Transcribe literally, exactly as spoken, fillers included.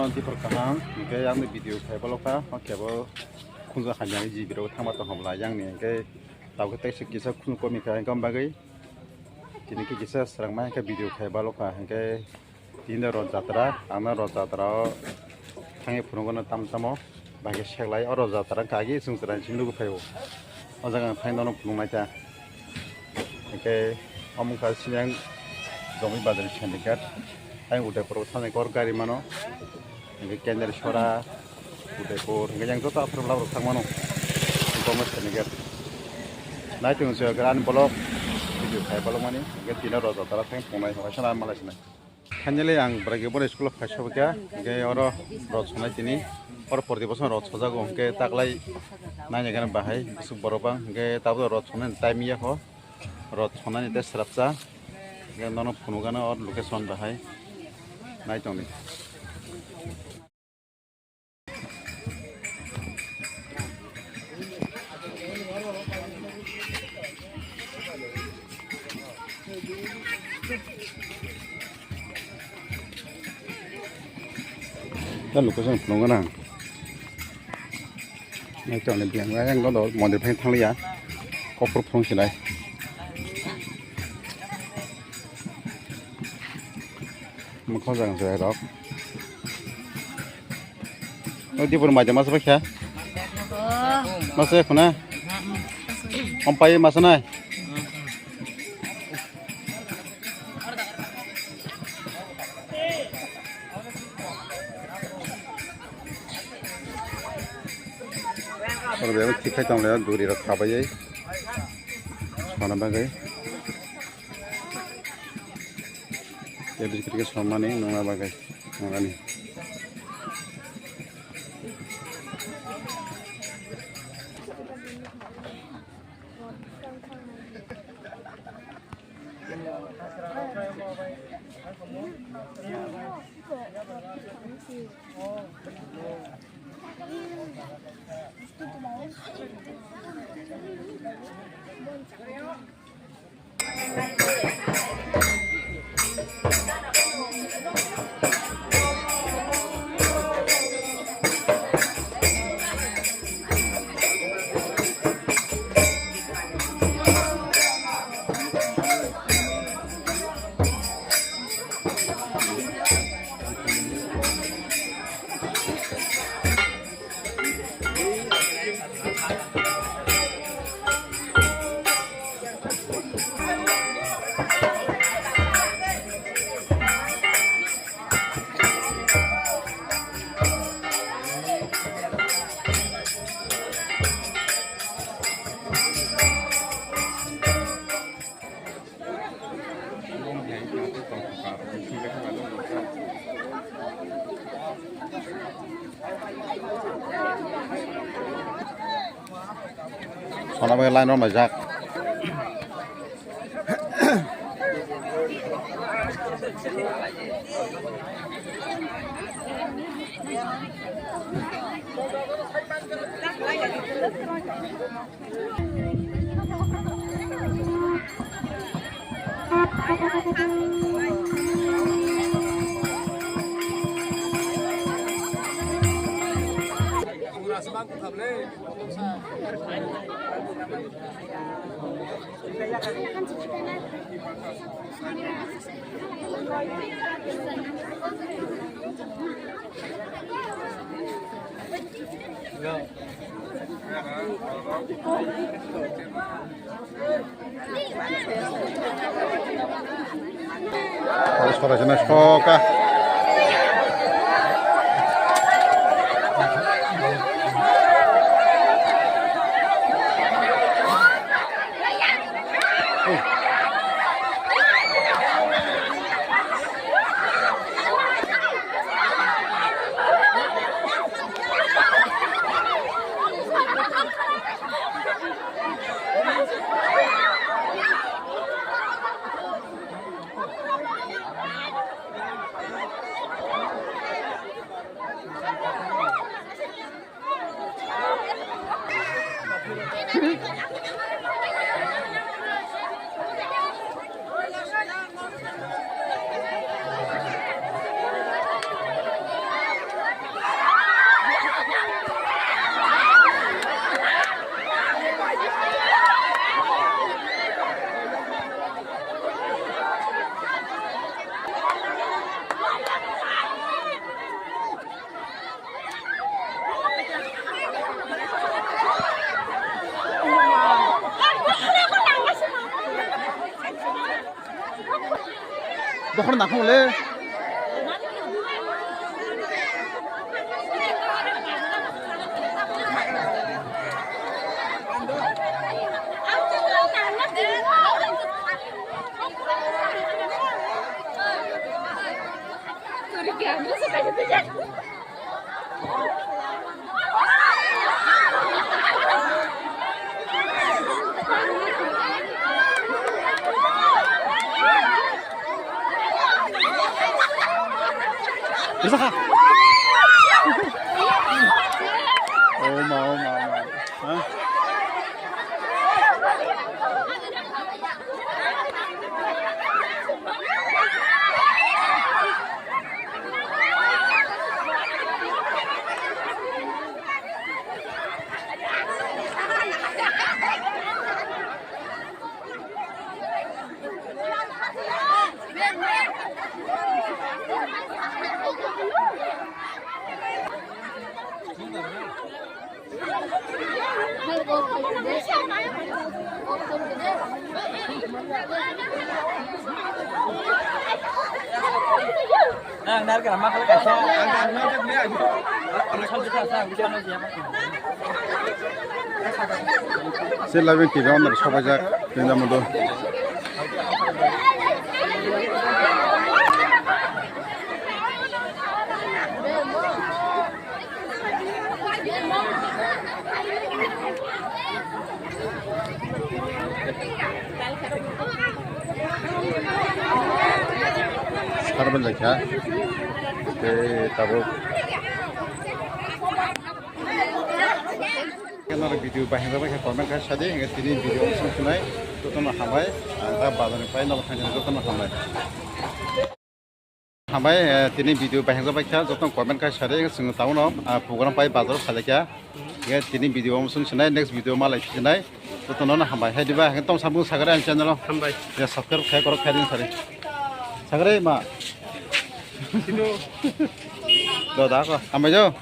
Tei por kaham, hingke yang ni video khai balo kha, o kebo khunju hamya ni G B rok thangma tong hobla yang ni hingke tabuk tei se kisa khunju komi kha hingke bagwi tini khe kisa swrangma hingke video khai balo kha hingke tini rot jatra, ang no rot jatra o thangwi phunukgo no tam tamo. Bahai khe seklai, oro jatra wngkha agi chwng chwraini simi nugwi phaio. O jaga ang thangwi nono phunuknai ta. Hingke omo wngkha sini ang Jomoi Bazar syndicate. Ayang Udaipur o thangnaikhe oro gari mano. Hingke Kendreshwara, Udaipur, hingke yang joto aphuru labrok thangmano. Jomoi syndicate. Nai tong se ani vlog video khai vlog mani. Hingke tini oro jatra thangwi phunuknai, waisa na malai sinai. Finally, ang bwrwi bono school o phai sobaikha, hingke oro rot sonai tini, oro porti bosong rot sojago, hingke taklai naina gana bahai, bwswk borok bang, hingke tabuk rot sonai time ya kho, rot sonai tei srapsa, hingke nono phunukgano oro location bahai, nai tongdi. Dah lupa sih, belum kena. Ini cowok ni biang, yang kau dah mau dipakai thang liya. Koper phone sih lai. Mokho jang se rok. O dibur mai de masa bakha. Masa khuna. Om pai masa nai. Oro bebak thik khai tong le duri rok khabai. Sana bagwi. Tei biskit khe somani nungna bagwi nungani. Sona bai line rok naijak. Soka. Dokhor nakhung le. Bisa kah? Oh, mau, mau, mau. Hah? Se live T V on sobaijak, tini jamo do. Sarbon jakha. Tei tabuk. Kenara video bahai bahai comment khai sadi, hingke tini video sung sunai, jotono hambai, ang ta bazar ni pai nogo thang jotono hambai. Hambai, eh, tini video bahai bai kha, jotono comment khai sadi, hingke sung tauno, ah, program pai bazar salai kha. Hingke tini video sung sunai, next video malai phi sunai, jotono hambai. Hai diba, hingke tong samung sagare ang channel o. Hambai. Ya subscribe khai korok khai din sari. Sagare ma. Sino. Do da ko, hambai jo.